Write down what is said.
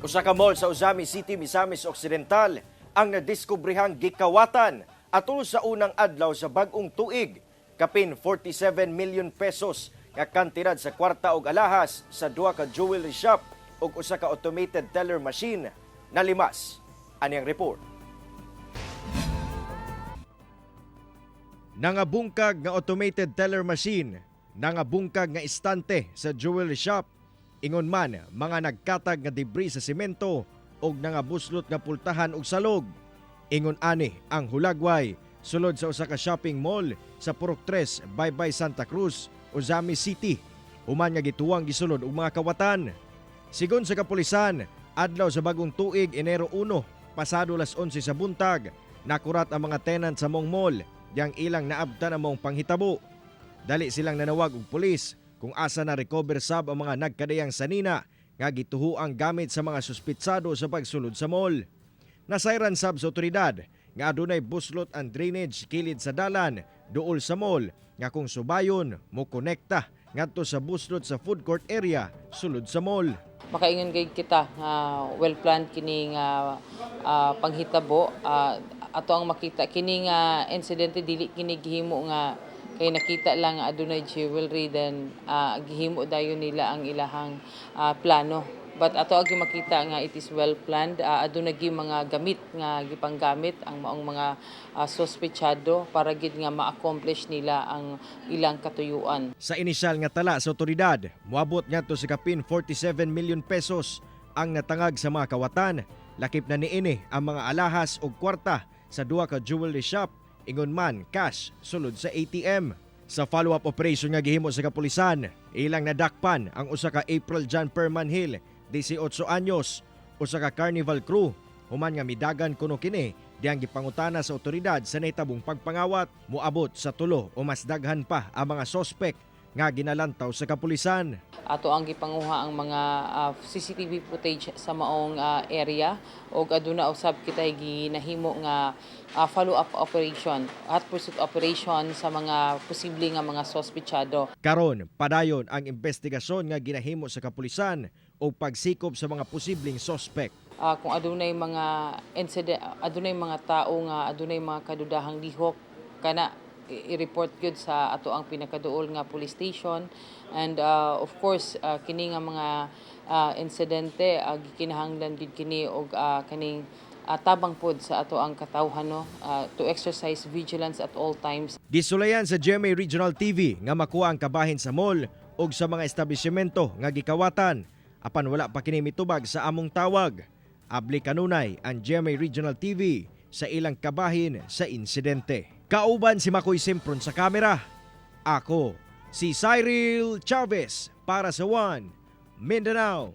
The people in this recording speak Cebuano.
Usa ka mall sa Ozamiz City, Misamis Occidental ang nadiskubrehang gikawatan atol sa unang adlaw sa bag-ong tuig. Kapin 47 million pesos nga kantidad sa kwarta og alahas sa duha ka jewelry shop ug usa ka automated teller machine nalimas. Ani ang report. Nangabungkag nga automated teller machine, nangabungkag nga istante sa jewelry shop, ingon man mga nagkatag nga debris sa semento ug nangabuslot nga pultahan og salog. Ingon ani ang hulagway sulod sa usa ka shopping mall sa Purok 3, Baybay, Santa Cruz, Ozamiz City. Human nga gituwang gisulod og mga kawatan. Sigon sa kapulisan, adlaw sa bagong tuig, Enero 1, pasado las 11 sa buntag, nakurat ang mga tenant sa maong mall diyang ilang naabtan ang maong panghitabo. Dali silang nanawag og pulis kung asa na recover sab ang mga nagkadayang sanina nga gituhuang gamit sa mga suspitsado sa pagsulod sa mall. Nasayran sab sa otoridad nga adunay buslot ang drainage kilid sa dalan duol sa mall nga kung subayon mo konekta ngadto sa buslot sa food court area sulod sa mall. Makaingon gayud kita nga well planned kini nga panghitabo. Ato ang makita kini nga insidente, dili kini gihimo nga kay nakita lang nga adunay jewelry, then gihimo dayon nila ang ilahang plano, but ato ang makita nga it is well planned. Aduna gyud mga gamit nga gipanggamit ang maong mga suspetsado para gid nga ma-accomplish nila ang ilang katuyuan. Sa inisyal nga tala sa otoridad, moabot ngadto sa kapin 47 million pesos ang natangag sa mga kawatan. Lakip na niini ang mga alahas ug kwarta sa duha ka jewelry shop, ingon man cash sulod sa ATM. Sa follow-up operation nga gihimo sa kapulisan, ilang nadakpan ang usa ka April John Perman Hill, 18 anyos, usa ka carnival crew. Human nga midagan kuno kini, diyang gipangutana sa otoridad sa nahitabong pagpangawat. Moabot sa 3 o mas daghan pa ang mga sospek nga ginalantaw sa kapulisan. Ato ang gipanguha ang mga CCTV footage sa maong area ug aduna usab kitay ginahimo nga follow-up operation, hot pursuit operation sa mga posible nga mga sospechado. Karon, padayon ang investigasyon nga ginahimo sa kapulisan o pagsikop sa mga posibleng sospek. Kung adunay mga incident, adunay mga tao nga adunay mga kadudahang lihok kana, i-report gyud sa ato ang pinakaduol nga police station. And of course, kini nga mga insidente, gikinahanglan gyud kini og kaning tabang pod sa ato ang katawhan, no, to exercise vigilance at all times. Gisulayan sa GMA Regional TV nga makuha ang kabahin sa mall ug sa mga establishmento nga gikawatan, apan wala pa kini mitubag sa among tawag. Abli kanunay ang GMA Regional TV sa ilang kabahin sa insidente. Kauban si Makoy Sempron sa kamera. Ako si Cyril Chavez para sa One Mindanao.